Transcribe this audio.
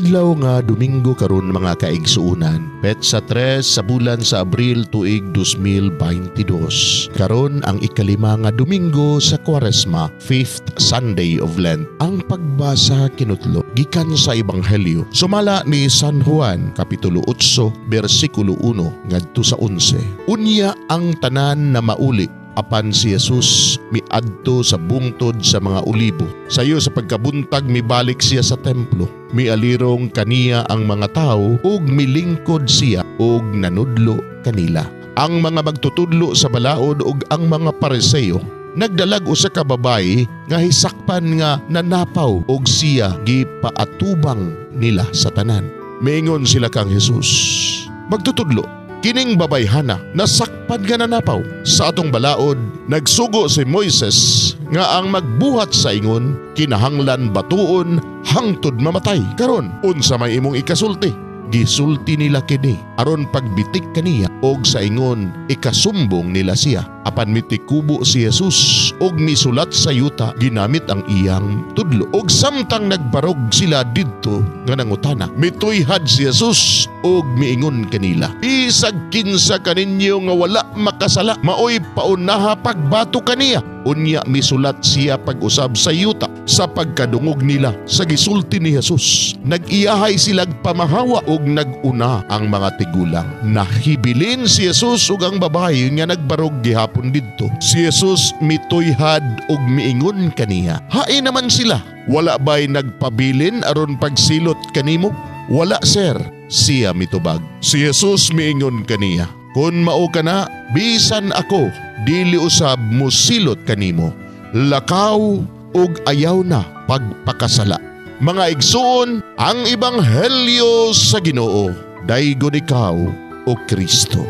Adlaw nga Domingo karon, mga kaigsuonan. Petsa 3 sa bulan sa Abril, tuig 2022. Karon ang 5 nga Domingo sa Kwaresma, fifth Sunday of Lent. Ang pagbasa kinutlo gikan sa Ebanghelyo sumala ni San Juan, kapitulo 8, bersikulo 1 ngadto sa 11. Unya ang tanan na mauli, apan si Jesus miadto sa bungtod sa mga Olibo. Sayo sa pagkabuntag, mibalik siya sa templo. Mialirong kaniya ang mga tao ug milingkod siya ug nanudlo kanila. Ang mga magtutudlo sa balaod ug ang mga Pariseo nagdalag usa ka babayi nga hisakpan nga nanapaw ug siya gipaatubang nila sa tanan. Miingon sila kang Jesus, "Magtutudlo, kining babayhana nasakpan nga nanapaw. Sa atong balaod, nagsugo si Moises nga ang magbuhat sa ingon kinahanglan batuon hangtod mamatay. Karon, unsa may imong ikasulti?" Gisulti nila kini aron pagbitik kaniya og sa ingon ikasumbong nila siya. Apan mitikubo si Jesus og misulat sa yuta ginamit ang iyang tudlo. Og samtang nagbarog sila didto nga nangutana, mituyhad si Jesus og miingon kanila, "Bisag kinsa kaninyo nga wala makasala, maoy paunaha pagbato kaniya." Unya misulat siya pag-usab sa yuta. Sa pagkadungog nila sa gisulti ni Jesus, nag-iyahay silag pamahawa ug nag-una ang mga tigulang. Nahibilin si Jesus ug ang babayi nga nagbarog gihapon didto. Si Jesus mituyhad ug miingon kaniya, "Hain naman sila? Wala ba'y nagpabilin aron pagsilot kanimo?" "Wala, sir," siya mitubag. Si Jesus miingon kaniya, "Kung mao ka na, bisan ako dili usab musilot kanimo. Lakaw ug ayaw na pagpakasala." Mga igsuon, ang ebanghelyo sa Ginoo. Daygon ikaw, o Kristo.